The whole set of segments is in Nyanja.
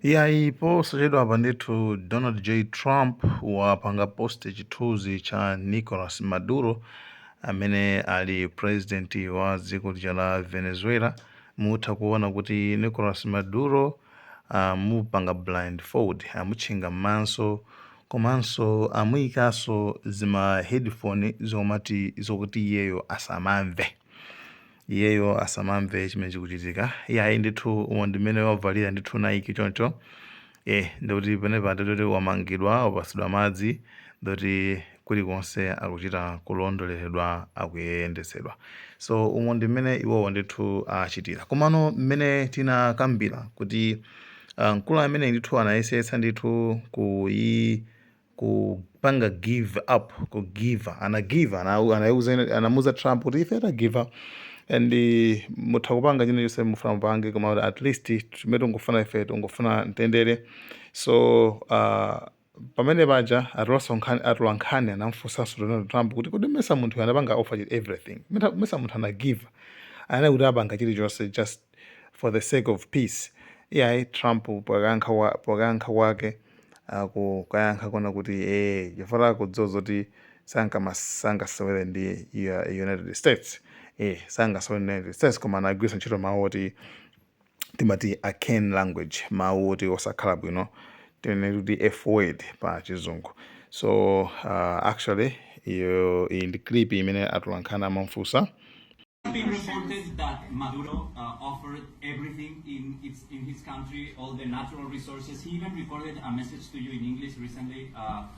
Iyayi, posachedwa apa ndithu Donald J Trump wapanga post chithunzi cha Nicolas Maduro amene ali president wa dziko lija la Venezuela. Mutha kuona kuti Nicolas Maduro amupanga blindfold, amutchinga m'maso, komanso amuyikanso zima headphone zomati zokuti iyeyo asamamve chimene chikuchitika. Iyayi ndithu, umo ndimene wavalira ndithu Nike choncho. Ndikuti penepa ndikuti wamangidwa, wapasidwa madzi, ndikuti kulikonse akuchita kulondoleredwa, akuyendetsedwa. So umo ndi mmene iwowo ndithu achitira. Komano mmene tinakambira kuti mkulu amene ndithu anayesetsa ndithu kupanga give up, kugiva, anagiva, anamuza Trump kuti ife tagiva and mutha kupanga china chonse mufuna mupange, koma at least chimene tungofuna ife, tungofuna mtendere. So pamene paja atolankhani anamfunsanso Donald Trump kuti kodi mesa munthu anapanga offer everything, mesa munthu anagiva, anali kuti apanga chilichonse just for the sake of peace? Iyayi, Trump pokayankha kwake akukayankha kona kuti chifukwa akudziwa zoti sangasewere ndi United States, sangasewere ndi United States, koma anagwiritsa ntchito mawu oti timati arcane language, mawu oti osakhala bwino, tinene kuti F word pa Chizungu. So actually iyo iyi ndi clip imene atolankhani amamfunsa. Been reported that Maduro offered everything in his country, all the natural resources. He even recorded a message to you in English recently,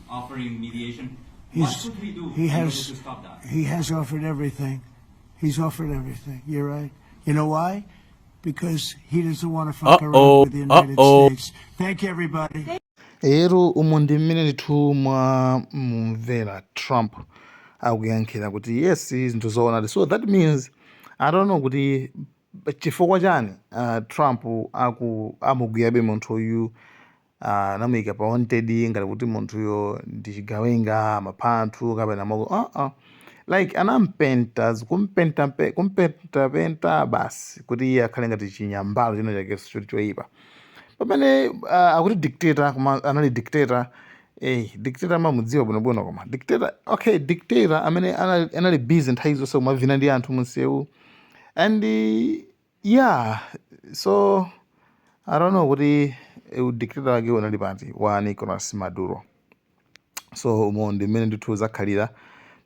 offering mediation. What could we do He in order has to stop that? He has offered everything. He's offered everything. You're right. You know why? Because he doesn't want to fuck around Uh-oh. with the United Uh-oh. States. Thank you, everybody. Ero umu ndi mmene ndithu mwa mumvera Trump akuyankhira kuti yes, zinthu zoonadi. So that means, I don't know kuti chifukwa chani Trump aku amugwirabe munthu uyu, anamuyika pa wanted ngati kuti munthuyo ndi chigawenga, amapha anthu kapena moko. Like anampenta, kumpenta kumpentapenta basi kuti iye akhale ngati chinyambalo china chakenso choti choyipa, pamene akuti dictator, koma anali dictator, dictator amamudziwa bwinobwino, koma dictator, okay, dictator amene anali busy nthawi zonse kumavina ndi anthu munsewu and yeah, so I don't know kuti dictator wake unali pati wa Nicolas Maduro. So umo ndi mmene ndithu zakhalira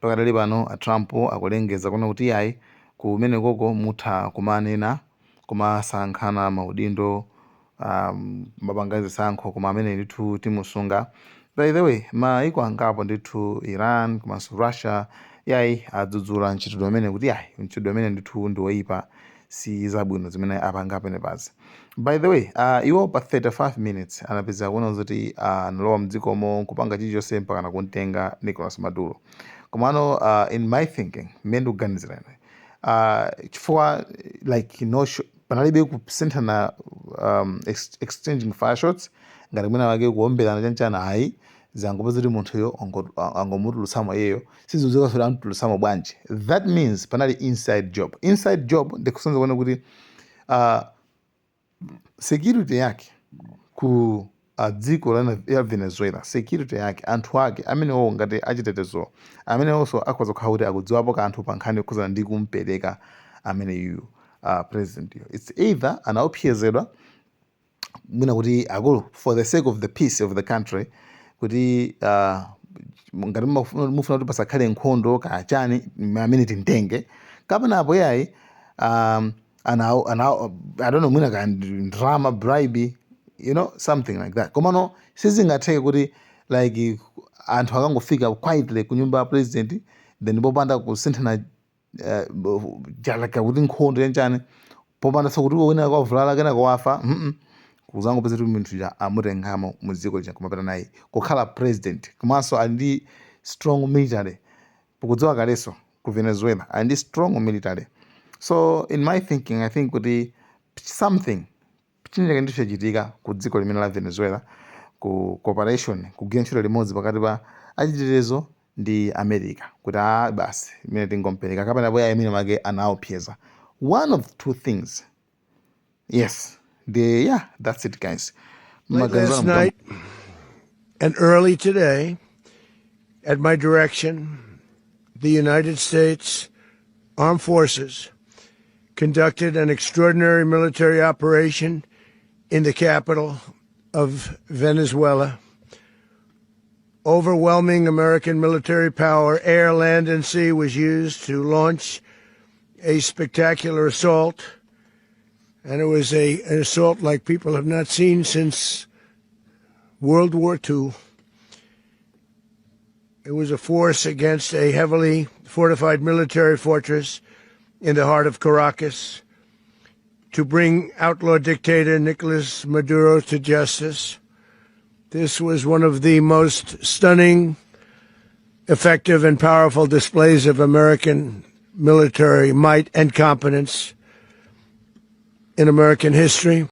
pakadali pano. A Trump akulengeza kuona kuti yayi, kumene koko mutha kumanena, kumasankhana maudindo, mapanga zisankho, koma amene ndithu timusunga. By the way, maiko angapo ndithu, Iran komanso Russia, yayi, adzudzula mchitidwe amene kuti yayi, mchitidwe amene ndithu ndi woyipa, si zabwino zimene apanga penepazi. By the way, iwo pa 35 minutes anapeza kuona zoti analowa mdzikomo kupanga chilichonse mpaka nakumtenga Nicolas Maduro. Komano in my thinking, mmene ndikuganizira ine, chifukwa like no panalibe kusinthana, exchanging fire shots, ngati mwina wake kuomberana chanchana, ayi, zangopeza kuti munthuyo angomutulutsamo iyeyo, sizidziwika kuti amutulutsamo bwanji. That means panali inside job. Inside job ndikusonza kuona kuti security yake ku dziko la ya Venezuela, security yake, anthu ake amenewo ngati achitetezo amenewonso akhoza kukhala kuti akudziwapo kanthu pa nkhani yokhuzana ndi kumpereka amene yuyu president yo. It's either anaopsezedwa mwina kuti akulu, for the sake of the peace of the country, kuti ngati mufuna kuti pasakhale nkhondo kachani, amene timtenge, kapena apo yayi, ana I don't know, mwina ka drama, bribe, something like that. Komano sizingatheke kuti like anthu akangofika quietly ku nyumba ya president, then popanda kusinthana jalaka kuti nkhondo yanchani, popanda kuti wina kwavulala kena kwafa, kuzangopeza kuti munthu ja amutengamo mu dziko lija kumapita naye kukhala president. Komanso ali ndi strong military, pokudziwa kalenso ku Venezuela ali ndi strong military. So in my thinking, I think kuti something chinachake ndicho chachitika ku dziko limene la Venezuela, ku cooperation, kugwira ntchito limodzi pakati pa achitetezo ndi America, kuti a basi, imene tingompereka, kapena bweya imene make anaopseza, one of two things. Yes, the yeah, that's it, guys. Late last Mmaganiza night and early today, at my direction, the United States Armed Forces conducted an extraordinary military operation in the capital of Venezuela. Overwhelming American military power, air, land, and sea, was used to launch a spectacular assault. And it was an assault like people have not seen since World War II. It was a force against a heavily fortified military fortress in the heart of Caracas to bring outlaw dictator Nicolas Maduro to justice. This was one of the most stunning, effective, and powerful displays of American military might and competence in American history.